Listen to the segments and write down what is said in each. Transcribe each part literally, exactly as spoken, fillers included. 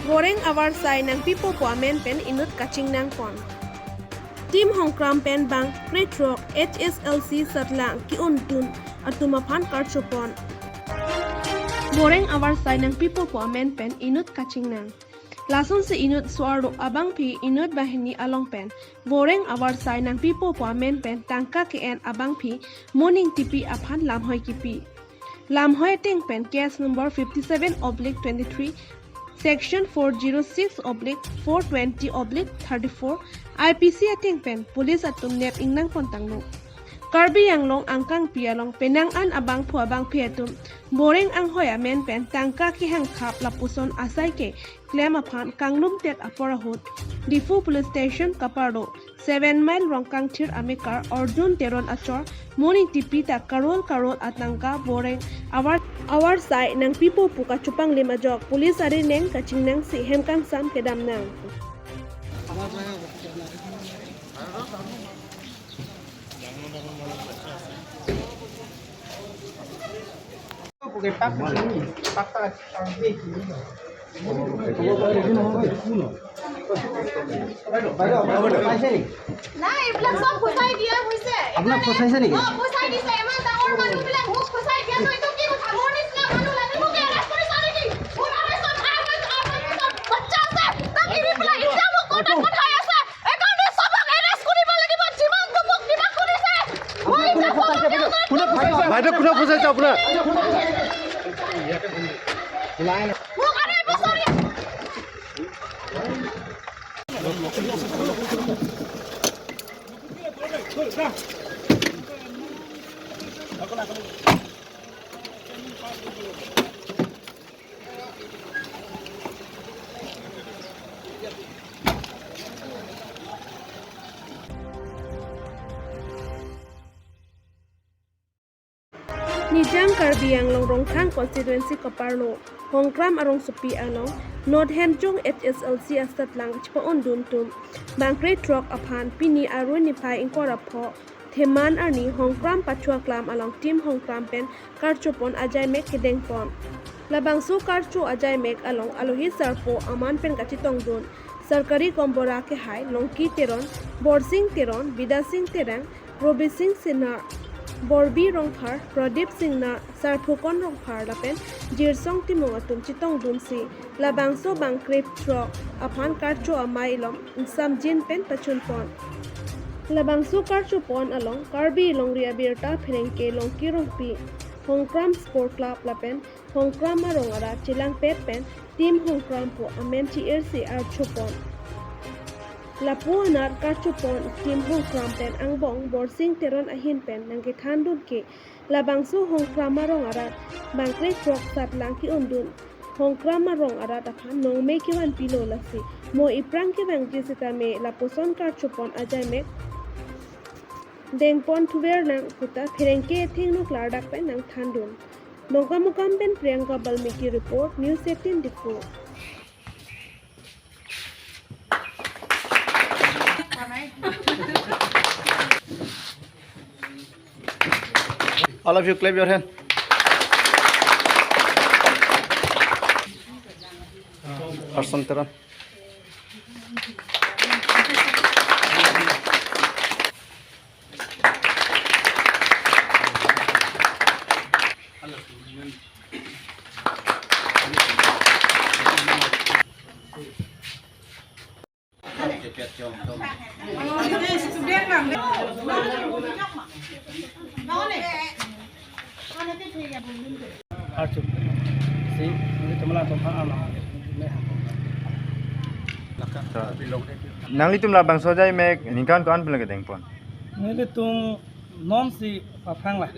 Boreng avarsai nangpipo pu amen pen inut kachingnang pon. Team Hongkram pen bang krethrok H S L C satlang ki-undun atum aphan karcho pon. Boreng avarsai nangpipo pu amen pen inut kachingnang. Lasonsi inut so-arlo abangpi inut banghini along pen Boreng avarsai nangpipo pu amen pen tangka ke-en abangpi mo ningtipi aphan lamhoi kipi. Lamhoi ateng pen case number fifty-seven oblique twenty-three, section four zero six oblique four twenty oblique thirty-four I P C ateng pen police atum nep ingnang pon tanglo. Karbi Anglong angkangpi along penang an abangphu abangpi atum Boreng anghoi amen pen tangka kehang khap lapuson asai ke klem aphan kanglumtet apor ahut Diphu Police Station kaparlo Seven Mile Rongkangthir amekar Arjun Teron achor mo ningtipi ta karol karol atangka Boreng avar avarsai nangpipo pu kachopanglim ajok police arineng kachingnangsi hem kangsam kedamnang. নাই, এইবিলাক চব গুচাই দিয়া হৈছে। আপোনাক ফচাইছে নেকি? অ, ফচাই দিছে। ইমান ডাঙৰ মানুহবিলাক মোক ফচাই দিয়াটো এইটো কি কথা? মোৰ নিচিনা মানুহ লাগে, মোক এৰেষ্ট কৰিছা নেকি? মোৰ আৰু চব, আৰু মই, আৰু মই, চব বাচ্চা আছে, তাক এৰি পেলাই এতিয়া মোক কোৰ্টত পঠাই আছে। এইকাৰণে চবক এৰেষ্ট কৰিব লাগিব, যিমান দুখ কিবা কৰিছে। মই এতিয়া চবক এৰেষ্ট কৰিম। বাইদেউ, কোনে ফচাইছে আপোনাক? মোক আৰু এইবছৰ Nijang Karbi Anglong Rongkhang constituency kaparlo Hongkram arongsopi along North Hemchong H S L C asatlang chipa-undun atum bang krethrok aphan pini arui niphai ingkoi ra pho Theman arni Hongkram Pachua Klam along Team Hongkram pen karcho pon ajaimek kedeng pon. Labangso karcho ajaimek along alohi sarpo aman pen kachetongdun Sarkari Gaonbura kehai Longki Teron, Borsing Teron, Bidasing Terang, Robising Singnar, Borbi Rongphar, Pradip Singnar, Sarphukon Rongphar lapen Jirsong Timung atum chetongdunsi labangso bang krethrok aphan karcho amei along ingsamjin pen pachun pon. Labangso karcho pon along Karbi Longri Abirta Pherangke Longki Rongpi, Hongkram Sport Club lapen Hongkram arong arat chelangpet pen Team Hongkram pu amen chi-irsi archo pon. Lapu anat karcho pon Team Hongkram pen angbong Borsing Teron ahin pen nangkethandun ke labangso Hongkram arong arat bang krethrok satlang ki-undun Hongkram arong arat aphan nongme kevan pilo lasi mo iphrang kevangji sitame lapuson karcho pon ajaimek dengpon thuver nang puta Pherangke Thengno klardak pen nangthandun. Dongkamukam pen Priyanka Balmiki report, News eighteen Diphu. All of you clap your hand. Arson Teron. Archuk si nelitum alangtum aphan arnam me ha. Nanglitum labangso ajaimek ningkan ko-an pen kedeng pon? Nelitum non si aphrang la.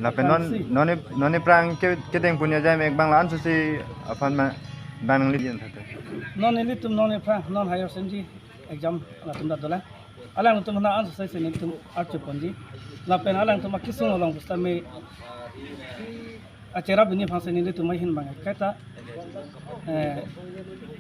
Lapen non, non, non iphrang ke, kedeng pon ajaimek bang la-an susi aphan ma bang nangli yen thate. Non nelitum non iphrang non higher secondary exam latum ta dolang. Alangtum aphan an susi nelitum archo ponji. Lapen alangtum akesung along pusitame acherap pini aphansi nelitum ahin bang kaita, eh,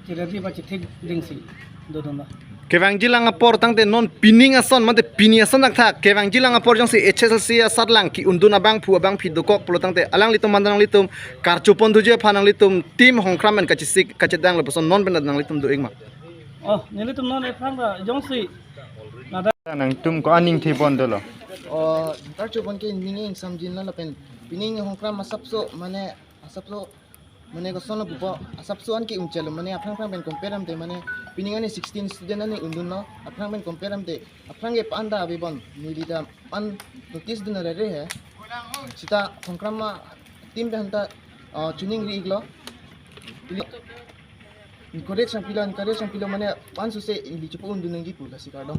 Chirari ba chithik dingsi dodun ba. Kevangjilang apor tangte non pining ason mate pini ason thakthak kevangjilang apor jongsi H S L C asatlang ke-undun abangphu abangphi dokok pulo tangte alanglitum mate nanglitum karchupon thuji aphan nanglitum Team Hongkram pen kachesik kachedang lapuson non pen nanglitum do-ik ma? Oh, nelitum non ephrang ta jongsi nada nangtum ko aning thepon dolo. Oh, karchupon ke ning ingsamjin lo lapen pining Hongkram asapso mane asapso mane koson lo pupo asapso an ke-un chelo mane aphrang aphrang pen compare damte mane pining ani sixteen student ani undunlo aphrang pen compare damte aphrang ke pan ta abibon neli ta pan notice dun rere he sita Hongkram ma team pen ta ah, chuning ri-iklo. Encourage sang pilo encourage sang pilo mane pan suse ili chupo undun nangji pu lasi kardom.